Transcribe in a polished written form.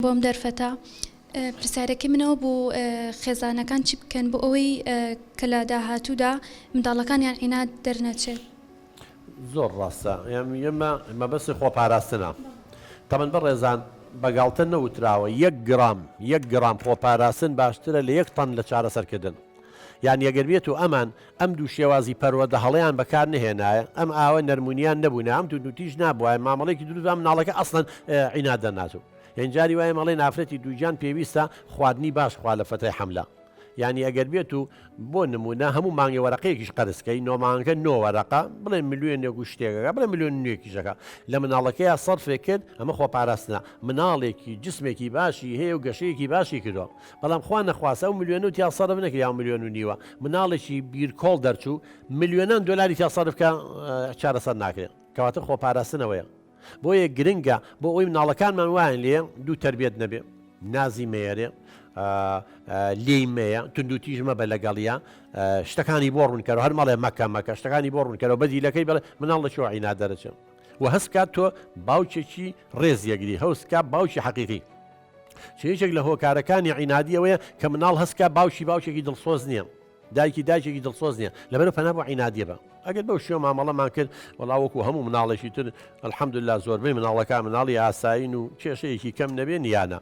بۆ ئەم دەرفەتە. پرسیارەکەی من ئەوە بوو خێزانەکان چی بکەن بۆ ئەوەی کە لە داهاتوودا منداڵەکانیان عیناد دەرنەچێت؟ زۆر ڕاستە ئێمە مەبەستی خۆپاراستنە تەمەن بەڕێزان بە گاڵتە نەوتراوە یەک گرام یەک گرام خۆپاراستن باشترە لە یەک تەن لە چارەسەرکردن یان یەگەر بێت و ئەمان ئەم دوو شێوازی پەروەردە هەڵەیان بەکار نەهێنایە ئەم ئاوە نەرمونیان نەبوونە ئەم توندوتیژ نابوایە مامەڵێکی دروست بە مناڵەکە ئەسڵەن عیناد دەرناچوو یان جاری وایە مەڵێن ئافرەتی دووگیان پێویستە خواردنی باش خوا لە فەترەی حەملە یانی ئەگەر بێت و بۆ نمونە هەموو مانگێ وەرەقەیەکیش قەرز کەی نۆ مانگەکە نۆ وەرەقە بڵێ ملیۆنێک و شتێکەکە بڵێ ملیۆن نوێکیشەکە لە مناڵەکەیا سەرفێک کرد ئەمە خۆپاراستنە مناڵێکی جسمێکی باشی هەیە و گەشەیەکی باشی کردووە بەڵام خوا نەخواستە ئەو ملیۆنە و تیا سەرف نەکرد یا ملیۆن و نیوە مناڵێکی بیرکۆڵ دەرچوو ملیۆنان دۆلاری تیا سەرف کە چارەسەر ناکرێت کەواتە خۆپاراستنەوەیە بۆیە گرنگە بۆ ئەوەی مناڵەکانمان وایان لێ دوو تەربیەت نەبێ نازی مەیەرێ لێی مەیە توندوتیژ مەبە لەگەڵیا شتەکانی بۆ ڕوونکەرەوە هەر مەڵێ مەکە مەکە شتەکانی بۆ ڕوونکەرەوە بەدیلەکەی بڵێ مناڵ لە چۆ عینا دەرەچێ و هەست بکات تۆ باوکێکی ڕێز یەگری هەوس کا باوکی حەقیقی چ یەکێک لە هۆکارەکانی عینادی ئەوەیە کە مناڵ هەست کا باوکی باوکێکی دڵسۆز نییە دایکی دایکێکی دڵسۆز نییە لەبەرئەوە پەنا بۆ عینادیە بە ئەگەر بەو شێوە مامەڵەمان کرد وەڵا وەکو هەموو مناڵێکی تر الحمدللە زۆربەی مناڵەکان مناڵی ئاسایین و کێشەیەکی کەم نەبێ نیانە.